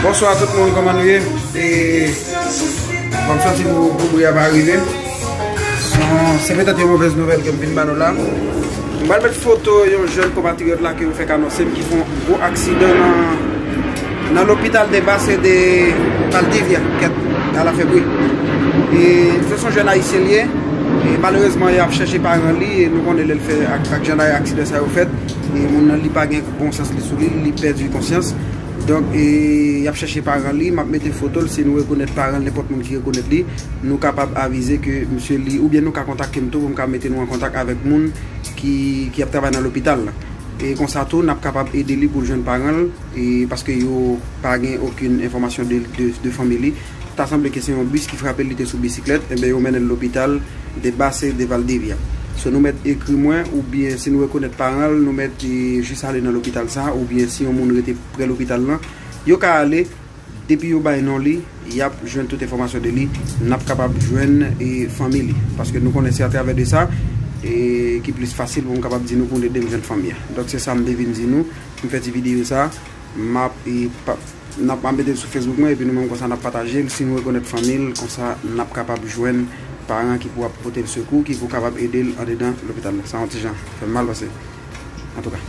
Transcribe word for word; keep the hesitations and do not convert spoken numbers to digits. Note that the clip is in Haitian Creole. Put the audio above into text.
Bonswa tout moun, kòman nou ye? E, bon, m santi pou, pou bri a pa rive. Se, se petèt yon movèz nouvèl ke m vin ba nou la. M pral met foto yon jèn konpatriyòt la ke yo fèk anonse m ki fè yon gwo aksidan nan, nan lopital de Basse de Valdivia, kèt, ala fè bri. E se yon jèn ayisyen li ye. E malerezman, y ap chèche paran li, e nou konnen lè l fè ak, ak jan aksidan sa yo fèt. E moun nan, li pa gen bon sans li sou li, li pèdi konsyans. Donk, e, y ap chèche paran li, m ap mete foto l, si nou rekonèt paran l, nenpòt moun ki rekonèt li, nou kapab avize ke misye li, oubyen nou ka kontakte m tou pou m ka mete nou an kontak avèk moun ki, ki ap travay nan lopital la. E konsa tou, n ap kapab ede li pou l jwenn paran l, e paske yo pa gen okenn enfòmasyon de, de, de fanmi li. Ta sanble ke se yon bis ki frape l, li te sou bisiklèt, enben yo mennen l lopital de Basse de Valdivia. So nou mèt ekri mwen, oubyen si nou rekonèt paran l, nou mèt, e, jis ale nan lopital sa, oubyen si yon moun rete prè lopital lan, yo ka ale, depi yo bay non li, y ap jwenn tout enfòmasyon de li, n ap kapab jwenn, e, fanmi li. Paske nou konnen se atravè de sa, e, ki plis fasil pou m kapab di nou pou n ede m jwenn fanmi an. Donk se sa m te vin di nou, m fè ti videyo sa, m ap, e, pa, n ap, m ap mete l sou Facebook mwen, epi nou menm konsa n ap pataje l, si nou rekonèt fanmi l, konsa n ap kapab jwenn paran ki pou ap pote l sekou, ki pou kapab ede l andedan lopital la. Sa yon ti jan fè m mal pase. Antouka.